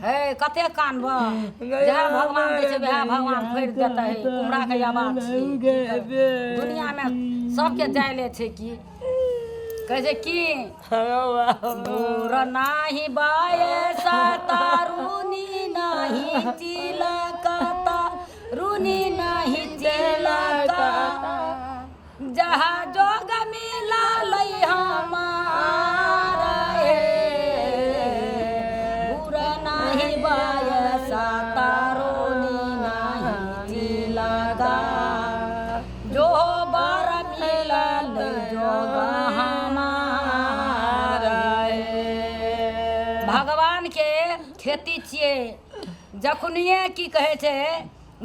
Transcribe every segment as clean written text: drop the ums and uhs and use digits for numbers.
हे कते कानबह जएह भगवान दै छै वएह भगवान फेर देतै कुमराके आवाज छियै दुनियामे सबके जाइले छै की कहै छै की बूढ़ नाही बयस तरुनी नाही तिलक तरुनी नाही तिलक जहाँ जोग मिलल हमार हे बूढ़ नाही बयस तरुनी नाही तिलक जो बर मिलल जोग हमार हे। भगवान के खेती छियै जखनिए की कहै छै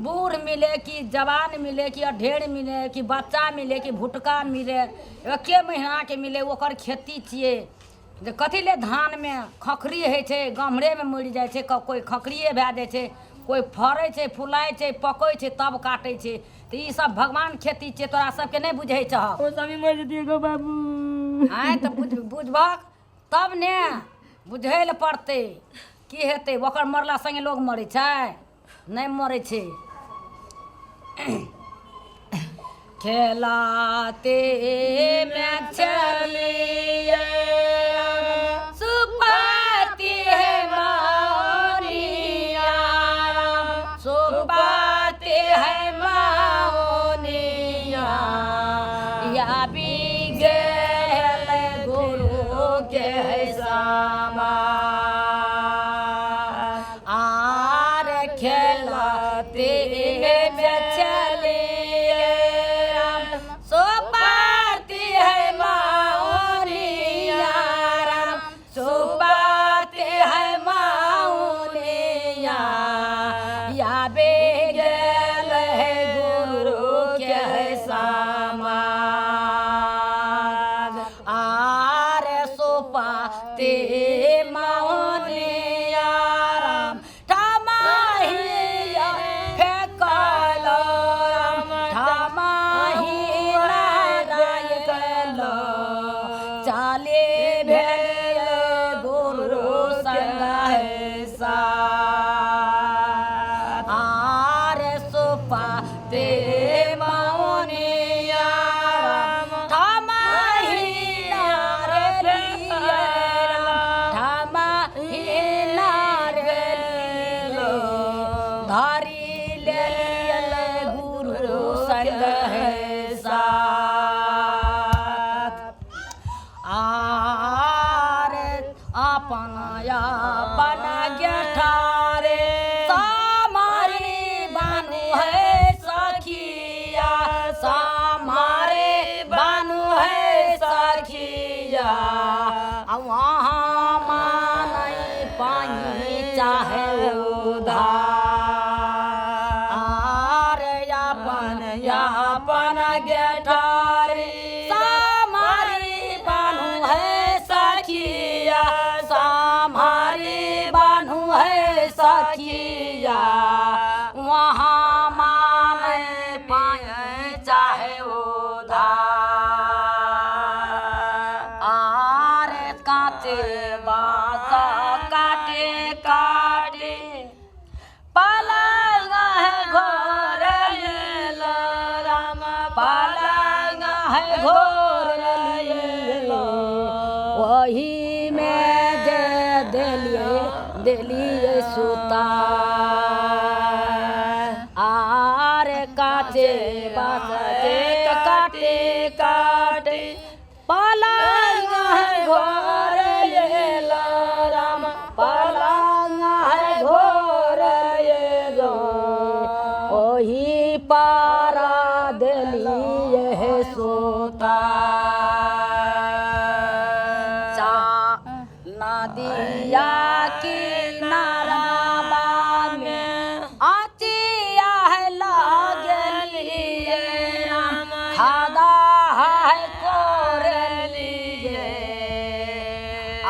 बूढ़ मिले कि जवान मिले कि अढेर मिले कि बच्चा मिले कि भुटका मिले एके महीनाके मिले ओकर खेती छियै जे कथी ले धानमे खखरी होइ छै गम्हरेमे मरि जाइ छै कोइ खखरिए भए जाइ छै कोइ फड़ै छै फुलाइ छै पकै छै तब काटै छै तऽ ई सब भगवान खेती छियै तोरा सबके नहि बुझै छहक ओ सभी मरि जतियै गो बाबू आँय तऽ बुझबहक तब ने बुझै लए पड़तै की हेतै ओकर मरला सङ्गे लोग मरै छै नहि मरै छै खेलाते में चलिए सुपाती है मौनिया सुपाती है मौनिया या भी गेल गुरु के सामा आर खेलते में चलिए सोपाती है मौनिया राम सोपाती है मौनिया या बे गेल है गुरु के समान आर सोपाती मौनिया राम ठमाहिया फेकल राम ठमाही नारायण चाले भेल गुरु संग है साथ आर सोपाते मौनिया राम ठमाही नारायण ठमाही नारायण धरि लेल गुरु संग है साथ आर अपन अपन गेठारे सामारे बानु है सखिया सामारे बानु है सखिया आ वहाँ मानै पानी चाहे उधार अपन अपन गेठारे सामारी बानु है सखिया सामारी बानु है सखिया वहाँ मानै पाए चाहे उधार आर काचे बाँस काटे काटे पलंग है घोर लेल राम पलंग है घोर लेल ओहीमे जे देलियै देलियै सुता आर काचे बाँस के काटे काटे पलंग है घोर लेल राम पलंग है घोर लेल ओही पारा देलिए सोता चा नदिया किनाराबा में आचिया है लागलिए राम खादा है कोरलिए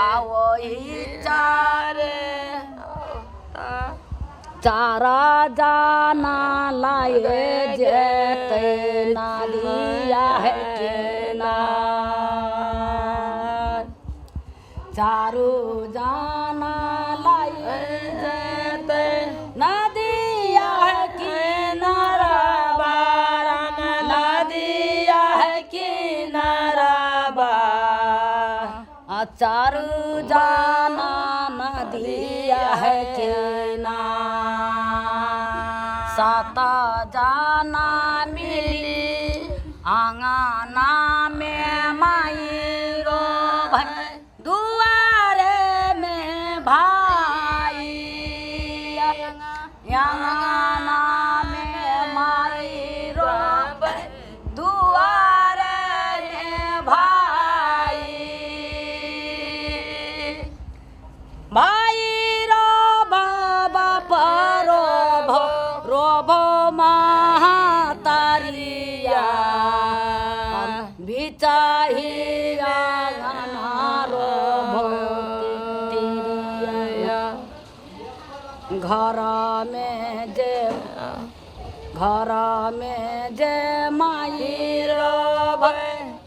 आ ओही चारे चारा जाना लाए जेतै नदिया है किनार। चारू जाना लाई जेतै नदिया है किनारा राम नदिया है किनारा बा आ चारू जाना नदिया है किनार सात जाना मिली आंगना में माई रो भाई दुआरे में भाई आंगना में माई रो भाई दुआरे में भाई भाई रो बाबा परो भो रोबो महातारिया बिचाही आंगना रोबो तिरिया घर में जे घर में जे माई रो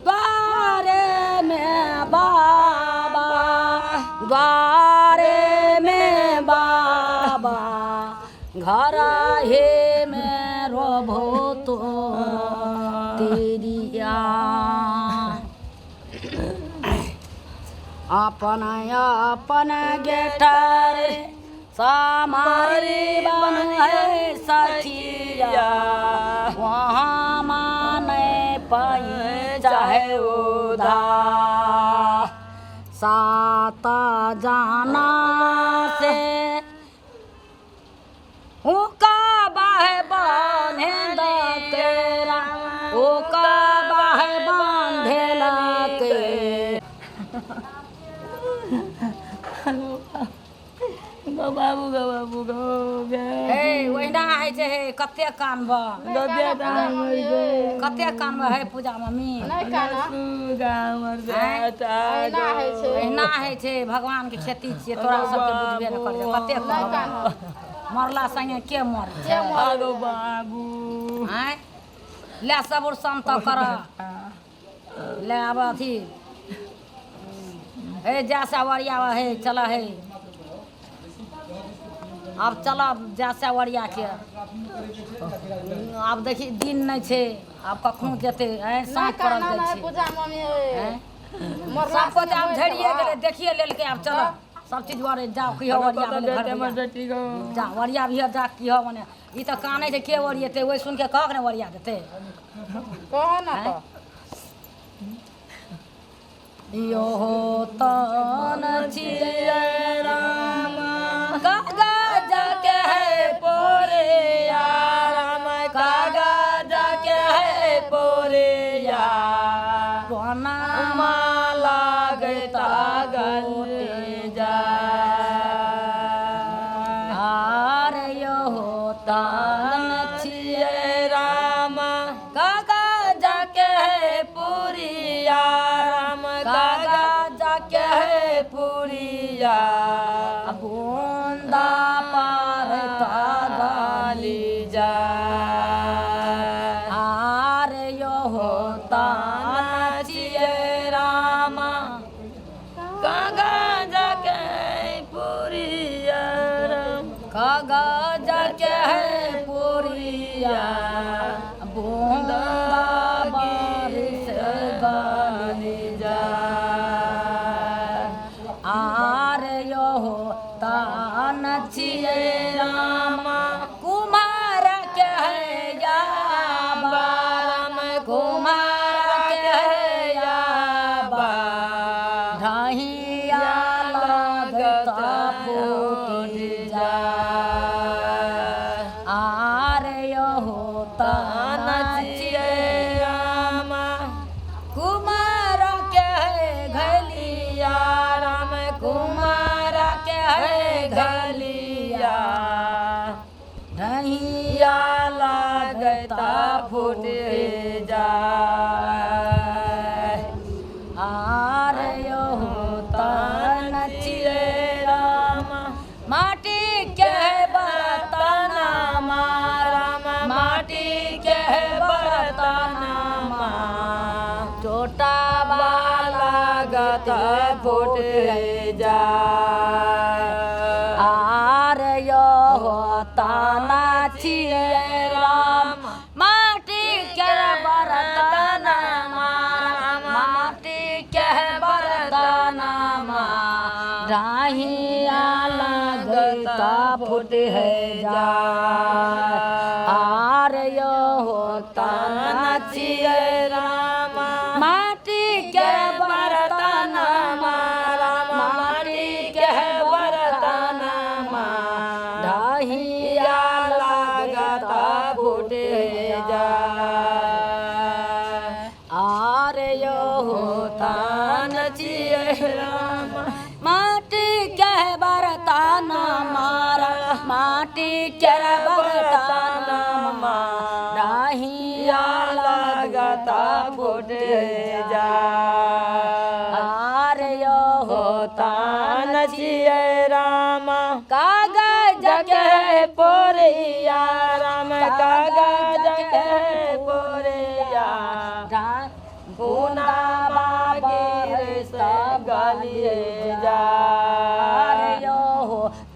द्वारे में बाबा द्वारे में बाबा घर हे में रोभो तो तेरिया अपन अपन गेटर सामारी बन है सखिया वहाँ माने पाई चाहे उधार सात जाना से उका बाह बांधे तेरा उका बाह बांधे के गो बाबू गो बाबू गो गे हे ओहिना होइ छै हे कते कानब गो बेटा हमर गे कते कानब हे पूजा मम्मी नहि काना सुगा हमर बेटा एना होइ छै एहिना होइ छै भगवान के खेती छियै तोरा सबके बुझबे नहि करै कते कहब मरला संगे के मरै छै आगो बाबू आँय ले सबुर शान्त कर ले आब अथी हे जा सवरिया हे चल हे आब चल जा सवरिया के आब देखी दिन नहि छै आब कखनो जेतै आँय साँझ नहि पड़ल काना जाइ नहि छै पूजा मम्मी आँय? मरला सब कोते आब झड़िए गेलै देखिए लेलकै आब चल सब चीज वरे जाओ की हो वरिया भेलै घर हमर भैया। बेटी गो जा वरिया भी जा की हो मने ई तऽ कानै छै के वरियेतै ओहि सुनि के कहक ने वरिया देतै कह न तऽ यो तन छियै राम कागज के है पोरे राम कागज के है पोरे कोना माला गता गले जा आर यो तन छियै राम कागज के है पुरिया राम कागज कागज के है पुरिया बूंदा पर गाली जा आर यो तन छियै राम कागज के पुरिया राम कागज के है पुरिया बूंदा बारिश गाली जा आर यो तान छियै राम कुमार के है याबा राम कुमार के है याबा ढहिया लगता फूट जा आर यो तान छियै राम कुमार के है घलिया राम कुमार के है घलिया ढहिया लगता फूट जा आर यो तान छियै राम माटी के बर्तन राम माटी के बर्तन चोटा वाला लागत फूट जाय। आर यो ताना छियै राम, माटी के बरतन माटी के बरतन राहिया लागत फूट है जाय। आर यो ताना छियै राम, माटी के बरतन माटी के बरतन दहिया लागत फूट जाय। आर यो तान छियै राम, माटी के बरतन मारा माटी के बरतन दहिया लागत फूट जाय। आर यो तान छियै राम, कागज के पोरिया राम, कागज के पोरिया बुना गिर से गलिए जाय। यो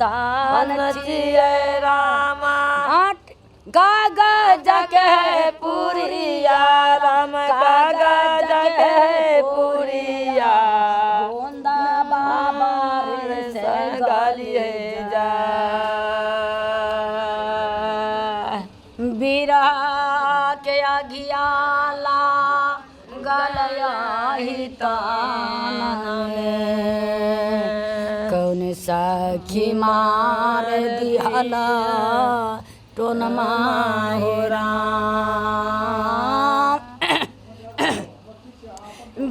तान तान छियै राम, आठ कागज के पुरिया राम, कागज के पुरिया गोंदा बाबा रे से गलिए जाय। बिरह के अघियाला गलया ही तान में, कौन सखी मार दिहला टोनमा हो राम।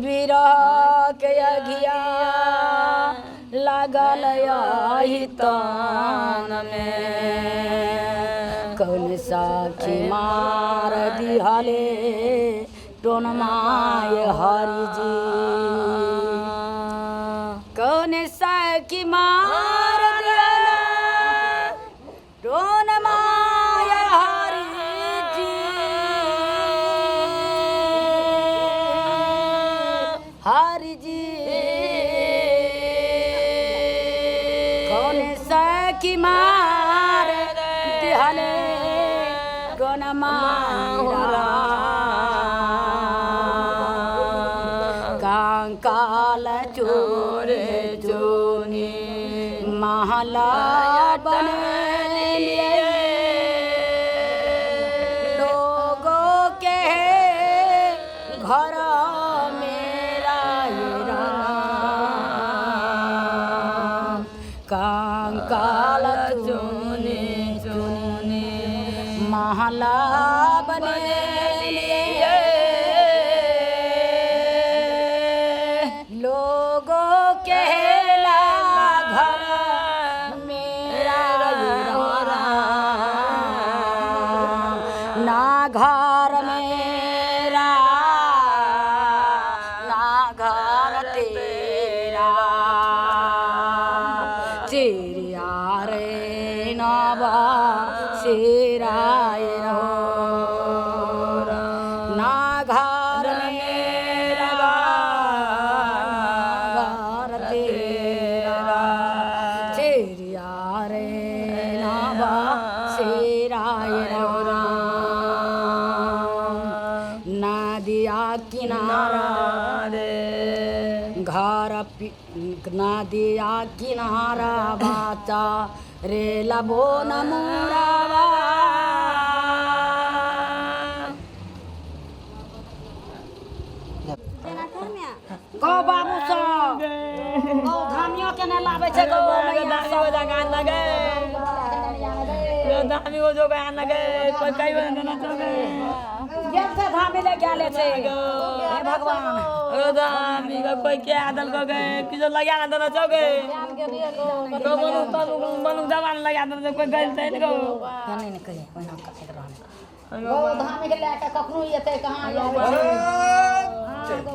बिरह के अघिया लागल आही तान में, कौन साखी मार दिहले टोनमाय हरि जी, कौन साखी मार दिहले टोनमाय हरि जी, हरि जी, कौन सखी मार दिहले टोनमा कांकाल चोरे चोनी महला बने लिए, लोगों के घर मेरा ये राम। कांकाल चुने चुने महला बने लिए, लोगों के ला घर मेरा ये राम। ना घर मेरा ना घर तेरा, चिड़िया रे नवा सिराय हो, ना घर मेरा ना घर तेरा, चिड़िया रे नवा सिराय हो राम। नदिया किनारा घर नदिया किनारा बाचा रे लबो नमुरावा। गौ बाबू सब गौ धामियो के नहि लाबै छै गौ मैया सब। गेल छै धामी ले गेले छै, हे भगवान। कोई क्या दल को गए किसो लगा ना देना चौके गो मनु तनु मनु जवान लगा देना, कोई गल छै ने गो। नहि नहि कहिए ओहिना करैत रहने। गौ धामी के लए कऽ कखनो एतै कहाँ? गौ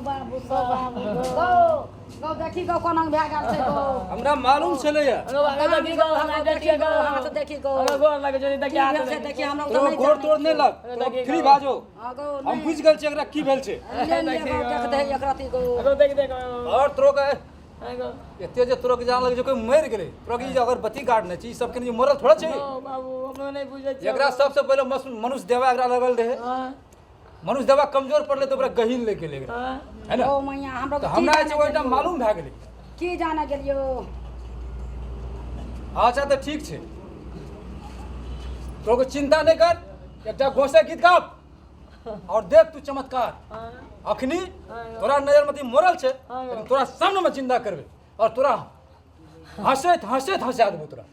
बाबू सब गौ। गौ देखी गौ कोना भए गेल छै गौ। हमरा मालूम छलैया। गौ बाबा देखी गौ, हमरा देखी गौ, हाथ देखी गौ। हमरा गोर लगे छै देखी की हाथ भेल छै देखी, हमरा तोरा तऽ नहि गोड़ तोड़ नहि लग, तोरा फ्री भाजो। हाँ गौ। हम बुझि गेल छी एकरा की भेल छै। ले ले गौ, देख दे एकरा ती गौ। गौ देख देख। और तोरो के गौ एते जे तोरो के जान लगे छै कोई मरि गेलै, तोरा के ई जे अगरबत्ती गाड़ने छी, ई सब के मरल थोड़ा छै। ओ बाबू हमरो नहि बुझै छी। एकरा सबसे पहिले मनुष्य देवा एकरा लगल रहे। हां। मनुष्य देवा कमजोर पड़लै तऽ ओकरा गहील ले गेलै एकरा। हां। है ना? ओ मैया हमरा तऽ हमरा जे छै ओहिठाम मालूम भए गेलै। की जाने गेलियो। अच्छा तऽ ठीक छै, तोरा चिंता नहि कर, एकटा गोसाई गीत गाब और देख तू चमत्कार। अखनी तोरा नजर में मरल छै, लेकिन तोरा सामने में जिंदा करबे और तोरा हंसैत हंसैत हंसा देबो तोरा।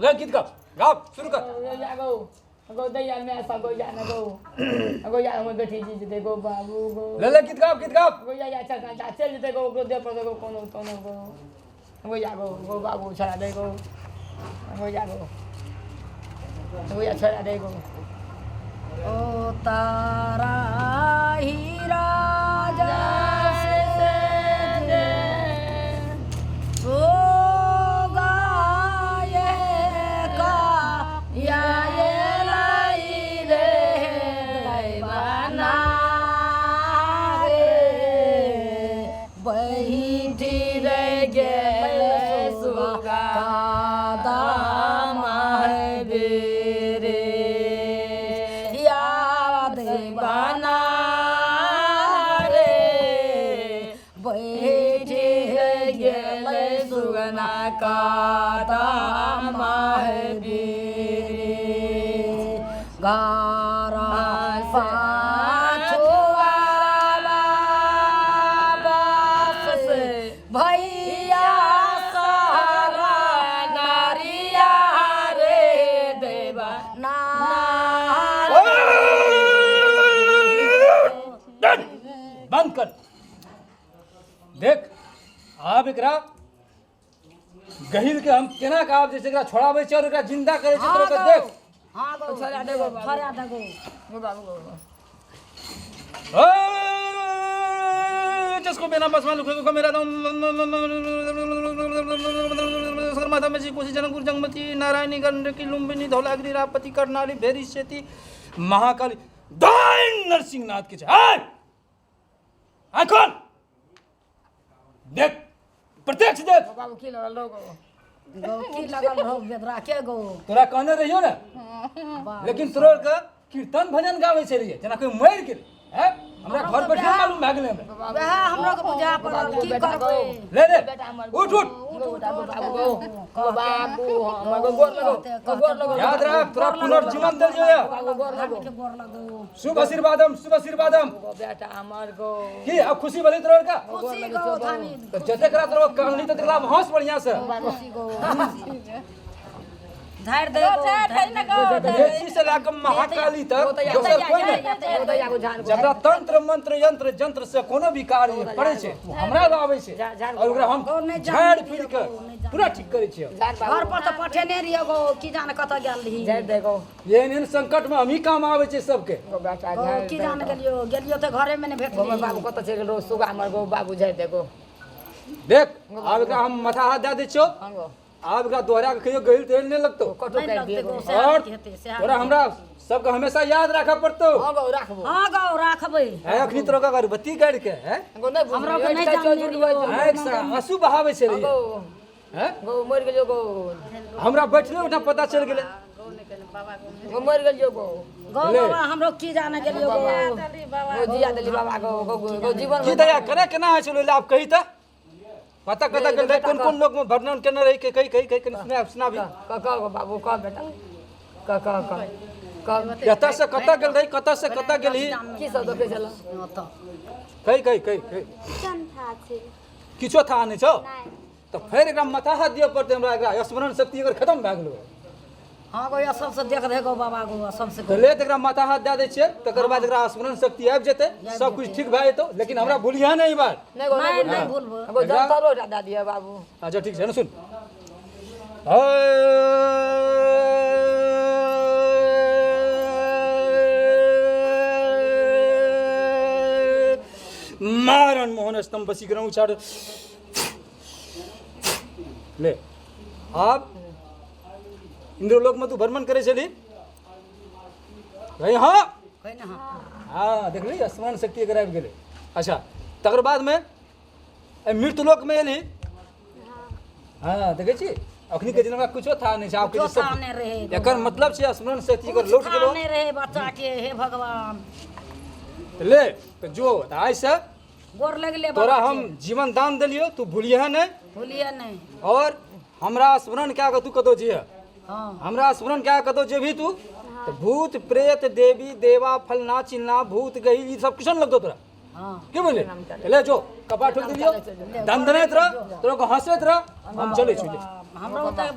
ले गीत गाब, गाब शुरू कर। गो गो दैया में ऐसा गो या ना गो गो या हमर बेटी जी दे गो बाबू गो। ले ले गीत गाब, गीत गाब। गो या या चल जा चल दे गो गो दे पर गो कोनो कोनो गो गो या गो गो बाबू छड़ा दे गो गो या गो गो या छड़ा दे गो। ओ तारा हीरा जैसे दे ओ गाये का या ये लाई रे दैवाना रे बैठी रे गेल सुगा दामा रे याद बना रे बैठी गेल सुगना का दामा रे गारा पाछुआरा बास भैया सारा नारिया रे देवा ना। बंद कर। देख आब एकरा गहिल के हम केना के आब जे छै एकरा छोड़ाबै छै और एकरा जिंदा करै छै तोरा के देख। हाँ गौ, छोड़ा दे गौ बाबू। छोड़ा दे गौ। गो बाबू गो। जिसको बिना बसमा लिखे को मेरा नाम माता में जी कोसी जनकपुर जंगमती नारायणी गंडकी लुम्बिनी धौलागिरी रापति करनाली भेरी सेती महाकाली दाइन नरसिंहनाथ के छै। आखन देख प्रत्यक्ष देख। बाबू की लगल रहो गो? गौ की लगल रहो बेदरा के गौ? तोरा कहने रहियो ने, लेकिन तोरा के कीर्तन भजन गाबै छलियै जेना कोई मरि गेलै। हैं हमरा घर बैठल मालूम भए गेलै हमरा। वएह हमरा के बुझा पड़ल की करबै। ले ले उठ उठ। बाबू गो बाबू हम गो गोर लगो गोर लगो। याद राख तोरा पुनर्जीवन देल जाइए। बाबू गोर लगो के गोर लगो। शुभ आशीर्वादम, शुभ आशीर्वादम। गो बेटा हमर गो। की अब खुशी भेलै तोरा का? खुशी गौ धानी। तऽ जतेक रात तोरा कहली ततेक रात हंस बढ़िया से। खुशी गौ झाड़ि दे गौ, झाड़ि दे। जे चीज से लाके महाकाली तक दोसर कोई नहीं। गो दैया गो झाड़ जकरा तंत्र मंत्र यंत्र जंत्र से कोनो भी कार्य पड़ै छै ओ हमरा लग आबै छै और ओकरा हम झाड़ि फिर के पूरा ठीक करै छियै। झाड़ बाबू घर पर तऽ पठेने रहियो गौ, की जाने कतऽ गेल रही। झाड़ दे गो। एहन एहन संकट में हमही काम आबै छै सबके। गो बेटा गौ झाड़ की जाने गेलियो, गेलियो तऽ घरे में नहि गो भेटली। बाबू कतऽ चलि गेल सुगा हमर गो बाबू झाड़ दे गो। देख आब एकरा हम माथा हाथ दए दै छियौ। हाँ गो। आब एकरा दोहरा के कहियो गहिल तेल नहि लगतौ। कटो नहि काटि लगतै दिए गौ, गो। सएह और हेतै, सएह तोरा हमरा सबके हमेशा याद राखऽ पड़तौ। हाँ गो राखबो। हाँ गौ राखबै। है अखनी तोरा के अगरबत्ती गाड़ि के है गो नहि बुझलियै। हमरा के नहि एकटा जानने चौधरी रहियो। गो। आँखि से आंसू बहाबै छलियै। गो हैं गो मरि गेलियो गो। हमरा बैठले ओठा पता चलि गेलै। गो मरि गेलियो गो। गौ बाबा हमरो की जाने गेलियो गौ। गो जिया देली बाबा गो गो गो जीवन की दया केना केना होइ छलै आब कही तऽ पता कता गेल रहे, कोन कोन लोक में वर्णन केने रही के कही कही कही कनी सुना सुनाबी। क क गो बाबू क बेटा क क क क कतऽ से कतऽ गेल रही, कतऽ से कतऽ गेलही, की सब देखै छल? ओतऽ कही कही कही कही। किछो था नहि छौ तऽ फेर एकरा माथा हाथ दिअ पड़तै हमरा। एकरा स्मरण शक्ति एकर खत्म भए गेलै। हाँ गौ सबसे देख दे गौ बाबा गौ सबसे तऽ ले तऽ एकरा माथा हाथ दए दै छियै, तकर बाद एकरा स्मरण शक्ति आबि जेतै, सब किछु ठीक भए जेतौ। लेकिन हमरा भूलिहे नहि ई बात। नहि गो नहि नहि भूलबो। गो जंतरो दए दिअ बाबू। अच्छा ठीक छै ने सुन। मारन मोहन स्तंभ वशीकरण उच्चारण। ले आब इन्द्रलोकमे तू भ्रमण करै छली कही हाँ। कहि ने हाँ। हाँ, देखली स्मरण शक्ति एकर आबि गेलै। अच्छा, तकर बादमे एहि मृत्युलोकमे एली। हाँ, देखै छी अखनी के हमरा कुछो था नहि छै, आब कुछो के था नहि रहै। एकर मतलब छै स्मरण शक्ति एकर कुछ लौट था गेलो नहि रहै बच्चा के। हे भगवान। ले तऽ जो, तऽ आइसँ गोर लगले तोरा बाबा हम के। जीवन दान देलियौ, तू भूलिहे नहि। भूलिए नहि। और हमरा स्मरण कए कऽ तू कतौ जइहे। हाँ। हमरा स्मरण कए कतौ जेबही तू तऽ भूत प्रेत देवी देवा फलना चिलना भूत गही ई सब किछो नहि लगतौ तोरा। हाँ। की बुझলি? ले जो, कपार ठोकि देलियौ, दंदनैत रह, तोरा हंसैत रह, हम चलै छी। हमरो तऽ